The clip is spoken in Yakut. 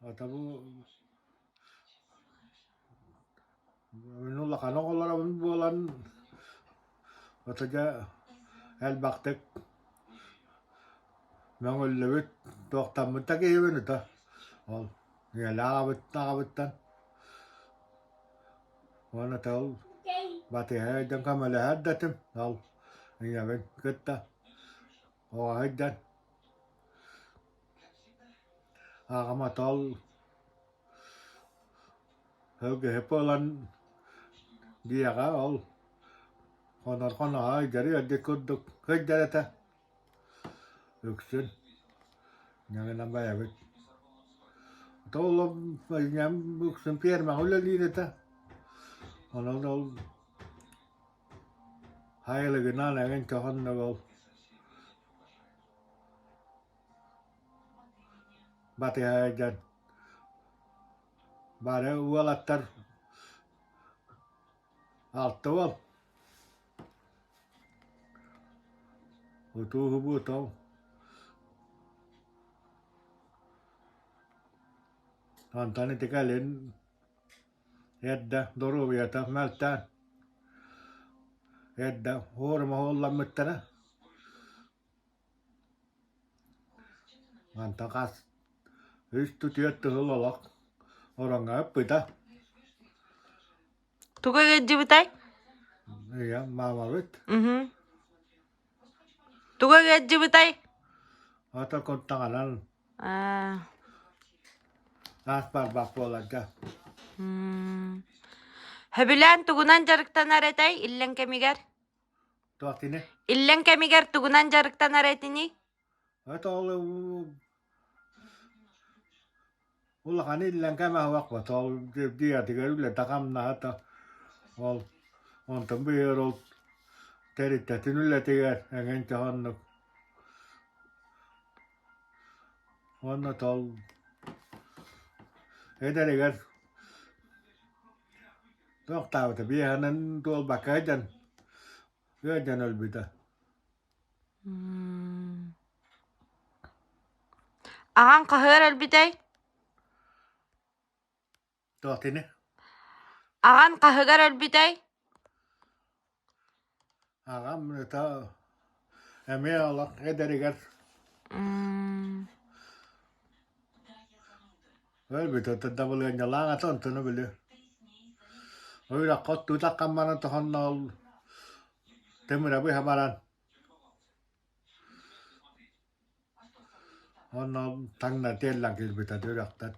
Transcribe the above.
Ата бу мин улахан оҕолоробун буолан ото дьэ элбэхтик мөҥүллүбүт, туохтаммыт да киһибин ото ол ийэлээх аҕабыттан уонна ол батыһа өйдөөн көмөлөһөр да этим ол ийэбин кытта оҕо сылдьан Аҕам ото ЛГХП ылан дьиэҕэ ол хонор хоноһо ыйдары ыалдьыт курдук сылдьар этэ үксүн ньыгынан байабыт. Ото ол ийэм үксүн пиэрмэҕэ үлэлиир этэ. Онон ол сайылыгынан эҥин чохоннук ол Батыһа сылдьан бары уолаттар алта уол утуу-субуу тоҥ Онтон ити кэлин эрдэ доруобуйата мөлтөөн эрдэ уорума уолламмыттара Мантан хас үс түөрт тыһыл олох ороҥҥо ыппыта. Туга ыалдьыбытай? Ийэм, маамабыт. Мгм. Туга ыалдьыбытай? Ото куттаҕынан Аа. аас барбах буоларга. М. Сөбүлээн тугунан дьарыктанар этэй иллэҥ кэмигэр? Туох кини? Иллэҥ кэмигэр тугунан дьарыктанар этиний? Это ол улахан иллэҥ кэмэ суох ол дьиэтигэр үлэтэ хамнаһа ол онтон быйыл ол тэрилтэтин үлэтигэр эҥин оннук уонна тол эдэригэр Туохтаабыта биэһинэн туолбакка ыдьан ыадьан өлбүтэ. Аҕаҥ хаһыар өлбүтэй? Туох кини? Аҕаҥ хаһыгар өлбүтэй? Аҕам это эмиэ олох эдэригэр өлбүтэ дабылыанньалаах этэ онтуну били үрэххэ оттуу таххан баран тохонно ол тымыра быһа баран онно таҥнары тиэллэн киирбитэ үрэхтэн.